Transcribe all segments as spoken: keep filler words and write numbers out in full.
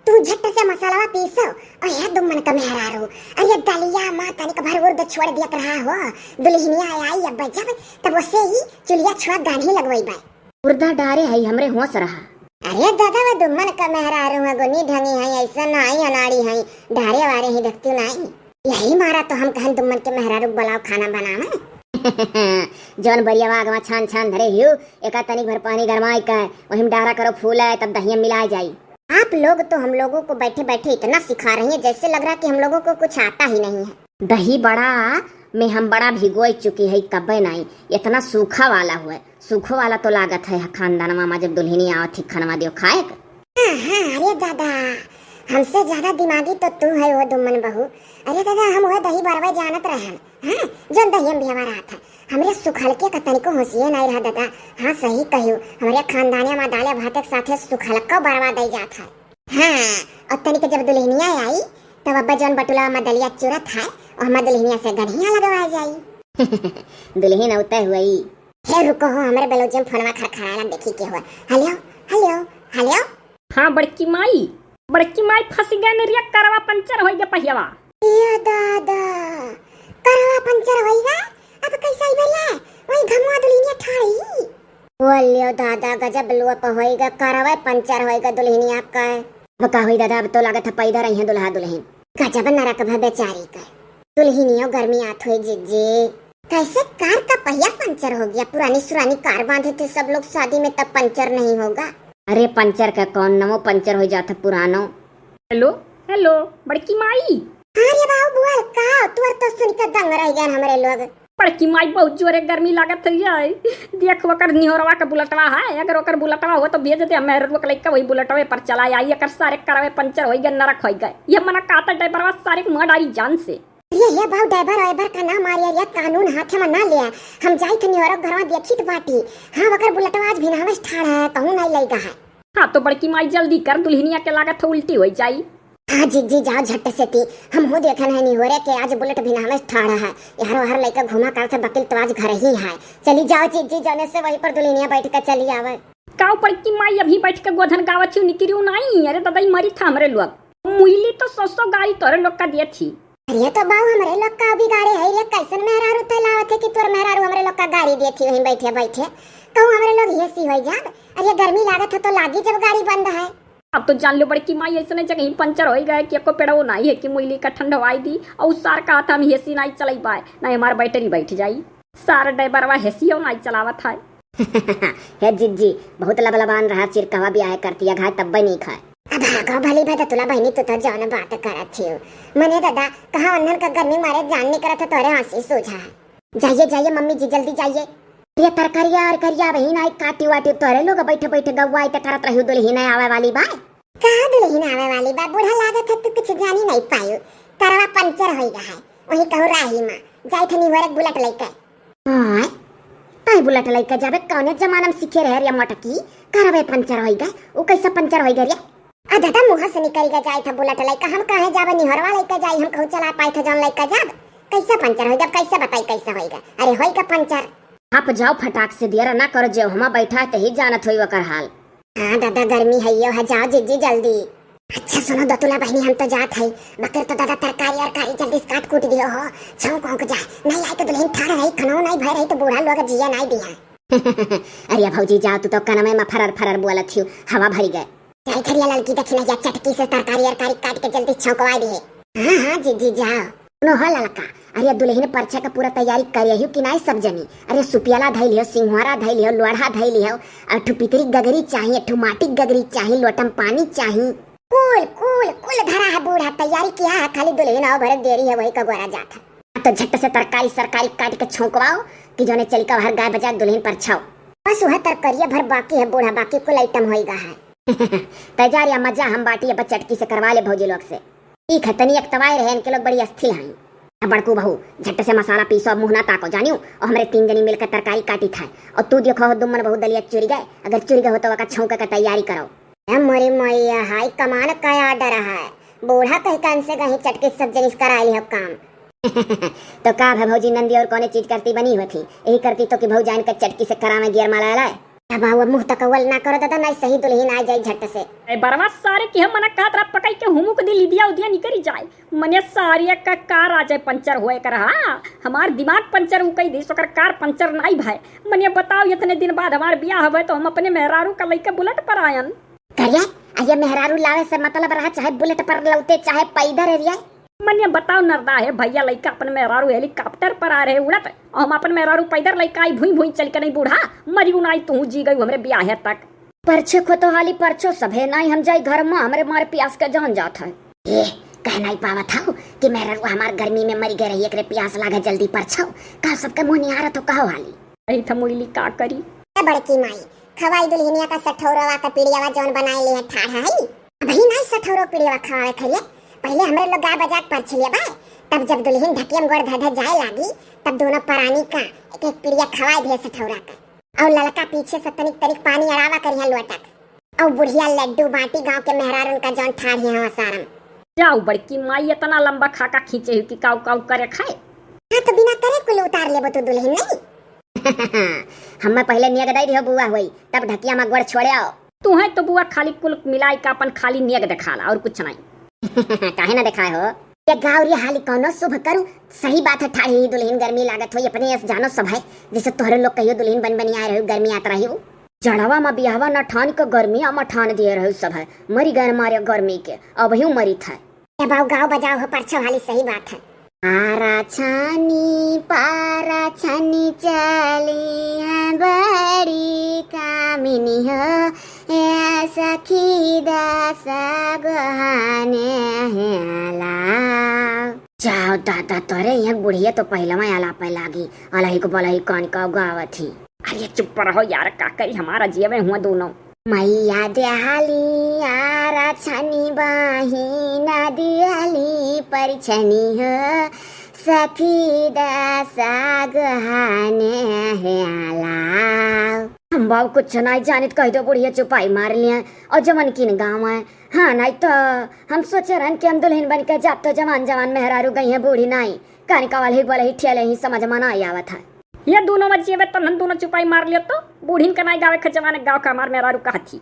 तू झट से मसालवा पीसो। और यह दुम्मन का मेहरारू, अरे दलिया मा तनिक भर उर्द छोड़ दिया रहा हो, दुल्हनिया आई अब जब, तब उसे ही चुलिया छुआ गान्ही लगवाई बा। उर्दा डारे है हमरे होश रहा। अरे दादा, वो दुम्मन का मेहरारू है, गुनी ढंगी है, ऐसा नाई अनाड़ी है, डारे वारे ही देखती नाई। यही मारा तो हम कहन दुम्मन के मेहरारू बुलाओ खाना बनावे। जौन बरियावा आगवा छान छान धरे हियो, एका तनिक भर पानी गरमाई के, वही में डारा करो फूले, तब दहिया मिला जाई। आप लोग तो हम लोगों को बैठे बैठे इतना सिखा रही हैं, जैसे लग रहा कि हम लोगों को कुछ आता ही नहीं है। दही बड़ा में हम बड़ा भिगोई चुकी है, कब्बे नाई, इतना सूखा वाला हुए, सूखो वाला तो लागत है खानदानवा मा जब दुल्हनी आवत ही खनवा दियो खाए के। हाँ, हाँ, अरे दादा, हमसे ज्यादा दिमागी तो तू है वो दुम्मन बहू। अरे दादा, हम वो दही बरवे जानत रहन, हाँ, जौन दहिया में भी हमारा हाथ है। हमरे सुखलके का तनिको होशिये नाई रहा दादा। हाँ, सही कहियो, हमरे खानदानिया मा दाले भाते के साथे सुखलको बरवा दई जात है। हाँ, और तनिक जब दुल्हनिया आई, तब अब्बा जौन बटुला मा दलिया चुरत है, और हमार दुल्हनिया से गढ़िया लगवा जाई। दुल्हन औते हुई। हे रुको हो, हमरे ब्लाउज में फोनवा खरखराला, देखी के हुआ। हेलो, हेलो, हेलो। हाँ बड़की माई, बड़की माई फंस गए ने रे, करवा पंचर होई गए पहियावा। ए दादा, करवा पंचर होई गए? अब कैसे आई भैया? वही घमुआ दुल्हनिया ठाड़ी। बोलियो दादा, गजब लोप होई गए, करवा पंचर होई गए दुल्हनिया का। अब का होई दादा, अब तो लागत है पैदा रही है दुल्हा दुल्हन। गजब नरक भा बेचारी का। दुल्हनियो गर्मी आत होई जिज्जी। कैसे कार का पहिया पंचर हो गया? पुरानी सुरानी कार बांधे थे सब लोग शादी में, तब पंचर नहीं होगा। अरे पंचर का कौन नवो पंचर हो जात है पुरानो। हेलो, हेलो, बड़की माई। हाँ रे बाबू बोल का, तोर तो सुन के दंग रह गए हमरे लोग। बड़की माई बहुत जोरे गर्मी लागत है ये। देख ओकर निहोरवा का बुलेटवा है, अगर ओकर बुलेटवा हो तो भेज दे, हम मेहररुआ के लइका वही बुलेटवे पर चला आई, एकर सारे करवे पंचर होई गए, नरक होई गए। ये मना कहता ड्राइवरवा सारे के मार डारी जान से। अरे हे बाऊ, ड्राइवर वाइवर का ना मारिया रे, कानून हाथे में ना लिया। हम जाई थे निहोरा घरवा देखी तो बाटी। हाँ, ओकर बुलेटवा आज भिनहवस ठाड़ है, कहूँ नहीं लइगा है। हाँ तो बड़की माई जल्दी कर, दुल्हनिया के लागत है उल्टी होई जाई। हाँ जिज्जी जाओ झट से ती, हम हो देखन है निहोरे के आज बुलेट भिनहवस ठाड़ है। यार ओहर लइका घुमा करत है वकील तो आज घर ही है। चली जाओ जिज्जी, जौने से वही पर दुल्हनिया बैठ के चली आवे। काऊ बड़की माई अभी बैठ के गोधन गावत ही, निकरियो नाई। अरे दादा, ई मरी था हमरे लोग। मुइली तो सौ सौ गारी तोरे लोग का दिए थी। अरे तो बाऊ, हमरे लोग का बिगाड़े है रे, कैसन मेहरारू तय लावत है कि तोर मेहरारू हमरे लोग का गारी दिए थी वहीं बैठे बैठे। कहूँ हमरे लोग हेसी होई जाब। अरे गर्मी लागत है तो लागी जब गाड़ी बंद है। अब तो जान लो बड़की माई, ऐसने जगह ही पंचर होई गए कि एको पेड़वो नाई है कि मुइली का ठंडवाई दी। और सार का हाथ हम हेसी नाई चलाई पाए, ना हमार बैटरी बैठ जाई। सार ड्राइवरवा हेसियो नाई चलावत है। हे जिज्जी, बहुत लबलबान रहा, चिरकहवा बियाह करती, अघाय तब्बे नहीं खाए। अब भागो भली भदतुला बहनी, तू तो जौन बात करत छियो। मने दादा, कहाँ उन्हन का गर्मी मारे जान निकरत है, तोरे हंसी सूझा है। जाइए, जाइए मम्मी जी, जल्दी जाइए। ये तरकारिया और करिया बहिन आई काटी वाटी, तोरे लोग बैठे बैठे गौवा आई ते करत रहियो, दुल्हन आवे वाली बा। कहाँ दुल्हन आवे वाली बा? बूढ़ा लागत है, तू कुछ जानी नहीं पायो। करवा पंचर होई गया है, वही कहूँ राही माँ। जाई थे निहोरे बुलेट लइके। आय, आय बुलेट लइके जाबे, कौने जमाना में सीखे रहे रे मोटकी? करवे पंचर होई गए, उ कैसे पंचर होई गए रे? आ दादा, मुँह से निकल गए जाई था बुलेट लइके, हम कहे जाबे निहोरवा लइके जाई, हम कहूँ चला पाई था जौन लइके जाब। कैसे पंचर होई गए, अब कैसे बताई कैसे होई गए? अरे होई गए पंचर। आप जाओ फटाक से, देर ना करो, जे हमा बैठा है तही जानत होई ओकर हाल। हाँ दादा, गर्मी है यो है, जाओ जिज्जी जल्दी। अच्छा सुनो दतुला बहनी, हम तो जात है, बकर तो दादा तरकारी अरकारी जल्दी से काट कूट दियो हो, छौंक औंक जाए, नहीं आई तो दुल्हन ठाड़ रही, खनो नहीं भय रही तो बूढ़ा लोग जिया नहीं दिया। अरे भौजी जाओ, तू तो कनवे में फरर फरर बोलत हियो, हवा भरी गए। जाई थरिया ललकी दखिनैया चटकी से तरकारी अरकारी काट के जल्दी छौंकवा दिए। हाँ हाँ जिज्जी जाओ। सुनो हो ललका, अरे दुल्हन परछे का पूरा तैयारी करे हियो कि नाई सब जनी? अरे सुपियला धइल हियो, सिंघवारा धइल हियो, लोढ़ा धइल हियो, अठू पितरी गगरी चाही, अठू माटी गगरी चाही, लोटम पानी चाही। कुल कुल कुल धरा है बूढ़ा, तैयारी किया है, खाली दुल्हन आओ भरे देरी है, वही का गोरा जात है। तो झट से तरकारी सरकारी काट के छौंकवाओ कि जौने चली का बाहर गाय बजा दुल्हन परछाओ। बस वह तरकारिया भर बाकी है बूढ़ा, बाकी कुल आइटम होई गा है। तैयार या मजा हम बाटी अब चटकी से करवा ले भौजी लोग से। ठीक है, तनी एक तवाए रहे, इनके लोग बड़ी अस्थिर हैं। अब बड़कू बहू, झट से मसाला पीसो, अब मुँह ना ताको जानियो, और हमरे तीन जनी मिलकर तरकारी काटी था, और तू देखो हो दुम्मन बहू दलिया चुरी गए, अगर चुरी गए हो तो ओका छौंके के तैयारी करो। ए मोरी मैया, हाई कमान का ऑर्डर है, बूढ़ा कह कान से कहीं चटकी सब जनिस कराई लियो काम। तो का भा भौजी नंदी और कौने चीज करती बनी हुई थी, यही करती तो कि भौजाइन के चटकी से करावे गियर माला लाए। तब वो मुँह तकवल ना करो दादा, नाहीं सही दुलहिन आ जाई झट से। ए बरवा सारे की हम मना कहत रहा पकई के हुमुक दी लिदिया उदिया निकरी जाए। मने सारी एक का कार आ जाए पंचर होए कर रहा। हमार दिमाग पंचर उ कई दिस, ओकर कार पंचर नाहीं भए। मने बताओ इतने दिन बाद हमार बियाह हवे तो हम अपने मेहरारू का लइके बुलेट पर आयन। करिया, आ ये मेहरारू लावे से मतलब रहा, चाहे बुलेट पर लौते, चाहे पैदर रिया। मने बताओ नरदा है भइया, लइका अपन मेहरारू हेलीकॉप्टर पर आ रहे उड़त, और हम अपन मेहरारू पैदर लइका आई भुई भुई चल के नाहीं बूढ़ा, मरियू नाहीं तू जी गयू हमरे बियाहे तक। परछे खो तो हाली परछो सभे नाहीं हम जाई घर मा, हमरे मारे पियास के जान जात है। ए, कह नाहीं पावत हौ कि मेहरारू हमार गर्मी में मरी गए रही, एकरे पियास लागे जल्दी परछो, का सबके मुँह निहारत हो कहो हाली। यही था मुइली का करी। ए बड़की माई, खवाई दुलहिनिया का सठौरवा का पिड़ियावा जौन बनाए ले है ठाढ़ा है। अबही नाहीं सठौरो पिड़ियावा खवावे खइले, पहिले हमरे लोग गाय बजाक परछ लिया बा, तब जब दुलहिन ढकियम गोड़ धे धे जाए लागी, तब दोनों परानी का एक एक पिड़िया खवाए दिए सठौरा का। और ललका पीछे से तनिक तनिक पानी अड़ावा करिया लोटक। और बुढ़िया लड्डू बाटी गाँव के मेहरारून का जौन ठाढ़ी हवा सारम। जाओ बड़की माई, इतना लंबा खाका खींचे हो कि काऊ काऊ करे खाए। हाँ तो बिना करे कुल उतार लेबो तू दुलहिन नाहीं। हम्मे पहिले नेग दई दिहो बुआ होई, तब ढकिया मा गोड़ छोड़े आओ। तू है तो बुआ खाली कुल मिलाई का अपन खाली नेग देखाला और कुछ नाहीं। काहे ना देखाए हो? ये गाँव रे हाली कौनो शुभ करू, सही बात है ठाढ़ी दुलहिन गर्मी लागत होई, अपने यस जानो सब है, जैसे तोहरे लोग कहियो दुलहिन बन बनी आए रही गर्मी आत रही हो। जड़वा मा बियाहवा न ठान के गर्मिया मा ठान दिए रहे सब है, मरी गए मारे गर्मी के, अबहियो मरी था। ए बाऊ गाँव बजाओ हो परछो हाली सही बात है। आरा छानी पारा छानी चली है बड़ी कामिनी हो, ए सखी दस गोहाने हेला। जाओ दादा, तोरे यहाँ बुढ़िया तो पहलवा आला पे लागी, अलही को बलही कान का गावत ही। अरे चुप रहो यार, का करी, हमारा जियवे हुआ दोनों। मैया देहाली आरा छनी बहिना दिहली परिछनी हो, सखी दसा गहाने ह्याला। हम बाऊ कुछ नाहीं जानित कहि दो बुढ़िया चुपाई मार लिया और जवन किन गाँव है। हाँ नाहीं तो हम सोचे रहन कि हम दुलहिन बन के जाब तो जवान जवान मेहरारू गइहैं बूढ़ी नाहीं। कान का वाले ही बोले ही ठेले ही समझ मा नाहीं आवत है। ये दोनों मा जियबे तब हम दोनों चुपाई मार लियो तो बूढ़िन का नाहीं गावे खे जमाने गाँव का हमार मेहरारू कहत ही।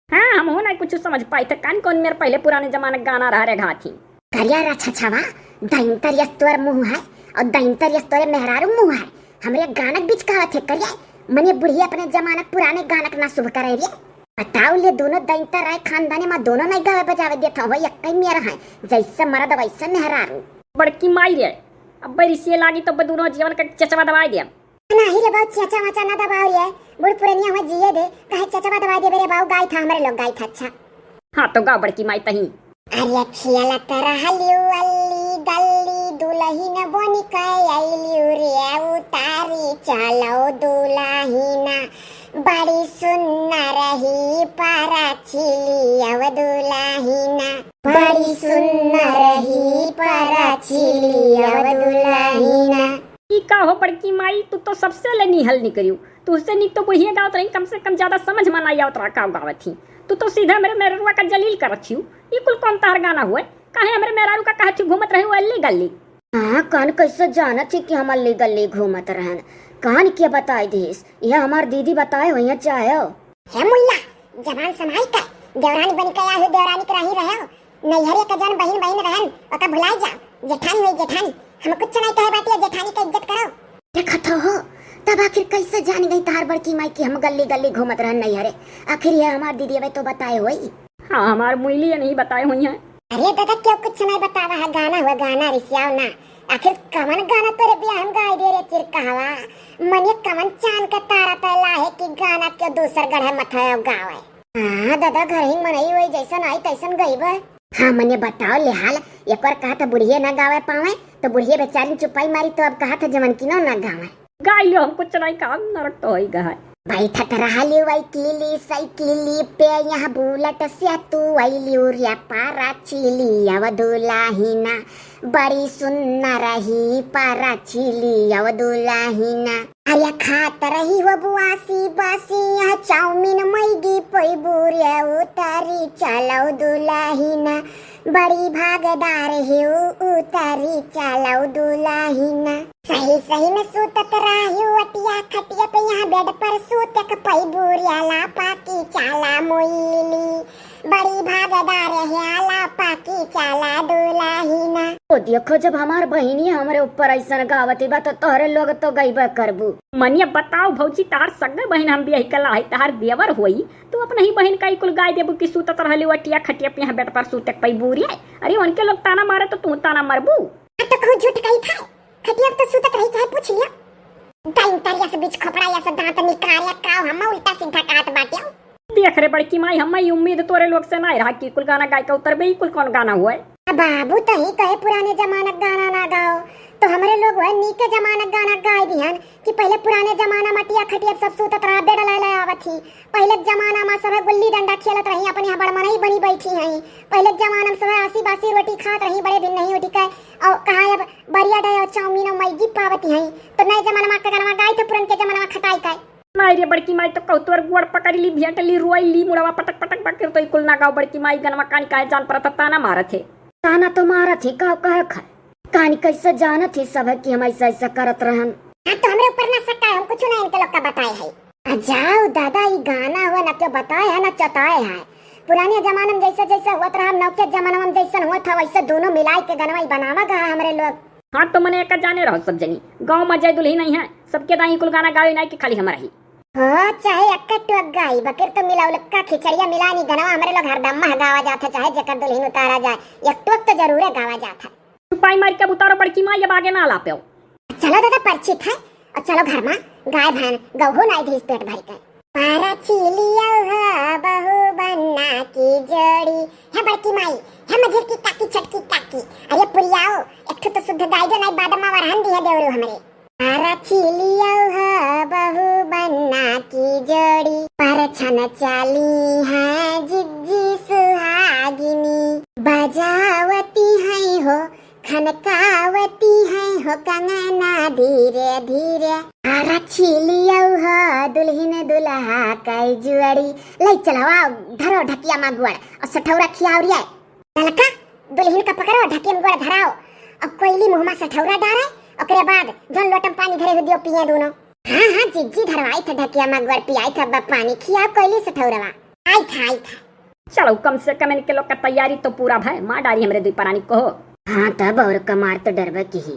हाँ, हमहू नाहीं कुछ समझ पाई थे, कान कौन मेरे पहले पुराने जमाने गाना रहा रे घात ही। करिया रे छछवा, दहिंतर यस तोर मुँह है और दहिंतर यस तोरे मेहरारू मुँह है। हमरे गानक बीच कहत है करिया, मने बुढ़िया अपने जमानक पुराने गानक ना शुभ करे रे। बताओ ले दोनों दहिंतर राय खानदाने मा दोनों नाहीं गावे बजावे देत हो, एक्कै मेर है, जैसे मरद वैसे मेहरारू। बड़की माई रे, अब रिसिए लागी तो दोनों जीवन का चचवा दबाई दे। नाहीं रे बाऊ, चचा मचा ना दबाओ रे, बूढ़ पुरनिया हुआ जिए दे, काहे चचवा दबाई देबे रे बाऊ, गाई था हमरे लोग गाई था। अच्छा। हाँ तो गाओ बड़की माई तही। अरे खेलत रहलियो अल्ली गल्ली, दुलहिन बनि के अइलियो रे उतारी चलो दुलहिना, बड़ी सुन्नर ही परछिली अब दुलहिना, बड़ी सुन्नर ही परछिली अब दुलहिना। ई का हो बड़की माई, तू तो सबसे ले निहल निकरियो। तुहसे नीक तो बुढ़िया गावत रही, कम से कम ज्यादा समझ मा नाहीं आवत रहा का गावत ही। तू तो सीधा हमरे मेहररुआ का जलील करत हियो। ई कुल कौन तहर गाना हुए? काहे हमरे मेहरारू का कहत हियो घूमत रही अल्ली गल्ली? हाँ, कान कैसे जानत ही कि हम अल्ली गल्ली घूमत रहन? कान के बताई दिस? यह हमार दीदी बताए हुई है चाहे हो। हे मुल्ला, जबान संभाल के, देवरानी बन के आए हो, देवरानी के राही रहे हो। नैहरे के जौन बहिन बहिन रहन, ओका भुलाई जा। जेठानी हुई जेठानी, हम कुछ नाहीं कहे बाटी, जेठानी के इज्जत करो। देखत हो, तब आखिर कैसे जान गई तहार बड़की माई कि हम गल्ली गल्ली घूमत रहन नैहरे? आखिर ये हमार दीदी अबे तो बताए होई। हाँ, हमार मुइली ये नाहीं बताए हुई है। अरे दादा, क्यों कुछ नाहीं बतावा है, गाना हुआ गाना, रिसियाओ ना। आखिर कवन गाना तोरे बियाह में गाई दे रे चिरकहवा? मने कवन चांद के तारा तय लाहे कि गाना क्यों दूसर गढ़े मथायो गावे? हाँ दादा, घर ही मनई होई, जैसन आई तैसन गईबे। हाँ मने बताओ ले हाल, एक बार कहा था बुढ़िए ना गावे पावे, तो बुढ़िए बेचारी चुपाई मारी, तो अब कहा था जवन की ना, ना गावे। गाई लो, हम कुछ नाहीं काम, नरक तो होई गए। बैठत रहली वैकिली साइकिली पे, यहाँ बुलेट से तू अइली उरिया पारा चिली, अब दुलहिना बड़ी सुन्नर ही परछिली अब दुलहिना। अरे खात रही हो बुआसी बासी, यहाँ चाउमीन मैगी पैबू रे उतारी चलो दुलहिना। बड़ी भागदार ही उतारी चलो दुलहिना। सही सही में सूतत रही वटिया खटिया पे, यहाँ बेड पर सूतक पैबू रे आला पाकी चाला मोइली। बड़ी भागदार है आला पाकी चाला दुलाहिना। ओ देखो, जब हमार बहिनी हमरे ऊपर ऐसन गावती बा, तो तोहरे लोग तो गइबे करबू। मनिया बताओ भौजी, तहार सगे बहिन हम बियाही के लाही, तहार देवर होई, तू अपने ही बहिन का ई कुल गाय देबू कि सूतत रहली वटिया खटिया पे, यहाँ बेड पर सूतक पैबू रे। अरे उनके लोग ताना मारे तो तू ताना मरबू। अब तो कहूँ झूठ कही था, खटिया पे तो सूतत रही, चाहे पूछ लिया। डाइन तरिया से बीच खोपड़ा या से दांत निकारे का हम उल्टा सीधा काट बाटे। देख रे बड़की माई, हम ई उम्मीद तोरे लोग से नाई रहा कि कुल गाना गाय के उतरबे, ई कुल कौन गाना हुए? अब बाबू तही कहे पुराने जमाना के गाना ना गाओ, तो हमरे लोग हुए नीके जमाना के गाना गाय दिहन कि पहले पुराने जमाना में टिया खटिया सब सूतत रहा, बेड लाए लाए आवत ही। पहले के जमाना में सब गुल्ली डंडा खेलत रही, अपने यहाँ बड़ मनई बनी बैठी हैं। पहले के जमाना में सब आसी बासी रोटी खात रही, बड़े दिन नहीं उठी के, और कहाँ अब बर्गर और चाउमीन और मैगी पावत हैं। तो नए जमाना में के गाना गाई थे, पुरन के जमाना में खटाई का। माई रे बड़की माई, तो कहू तोर गोड़ पकड़ ली, भेंट ली, रोई ली, मुड़वा पटक पटक पकड़, तो ई कुल ना गाओ बड़की माई, गनवा कानी काहे जान परत ताना मारत है। ताना तो मारत ही, का कहे खाए? कानी कैसे जानत ही सब है कि हम ऐसा ऐसा करत रहन? हाँ, तो हमरे ऊपर ना शक है, हम कुछ ना इनके लोग का बताए है। आ जाओ दादा, ई गाना हुआ ना क्यों बताए है ना चताए है। पुराने जमाना में जैसे जैसे हुआ रहा, नौके जमाना में जैसन हुआ था, वैसे दोनों मिलाई के गनवा ई बनावा गा हमरे लोग। हाँ, तो मने एका जाने रहो सब जनी, गाँव में जय दुल्ही नहीं है, सबके दाई कुल गाना गावे नहीं कि खाली हमारा ही। हो, चाहे अक्का टुअक गाई, बकिर तो मिलाउलक्का खिचड़िया मिलानी गनवा हमरे लोग हरदम गावा जात है, चाहे जेकर दुल्हिन उतारा जाए, एक टुअक तो जरूरे गावा जात है। चुपाई मार के उतारो बड़की माई, अब आगे ना लापेओ। चलो दादा, परिचित है, और चलो घर में गाय भैन गहू नाई धीस पेट भर के। पारा चीलिया हा बहू बन्ना की जोड़ी। हे बड़की माई, हे मझिरकी काकी, छोटकी काकी, अरे पुरियाओ, एक ठो तो शुद्ध गाय जो नाई बादमा वरहन दी है देवरू हमरे। आरा चीलिया हा बहू बन्ना की जोड़ी, परछन चाली है जिज्जी सुहागिनी। बजावती है हो, खनकावती है हो कंगना धीरे धीरे। आरा चीलिया हा दुल्हिन दुल्हा कै जुअड़ी। ले चलावा, धरो ढकिया मा गुड़ और सठौरा खियाओ रे। ललका, दुल्हिन का पकड़ो, ढकिया मा गुड़ धराओ, और कोयली मुँह मा सठौरा डारे, ओकरे बाद जौन लोटम पानी धरे हो दियो पिए दोनों। हाँ, हाँ, जिज्जी धरवाई था ढकिया मा गुड़, पियाई था बा पानी, खिया कोयली सठौरवा। आई था, आई था। चलो, कम से कम इनके लोग का तैयारी तो पूरा भय, मार डारी हमरे दुई परानी को। हाँ, तब और कमार तो डरबे की ही।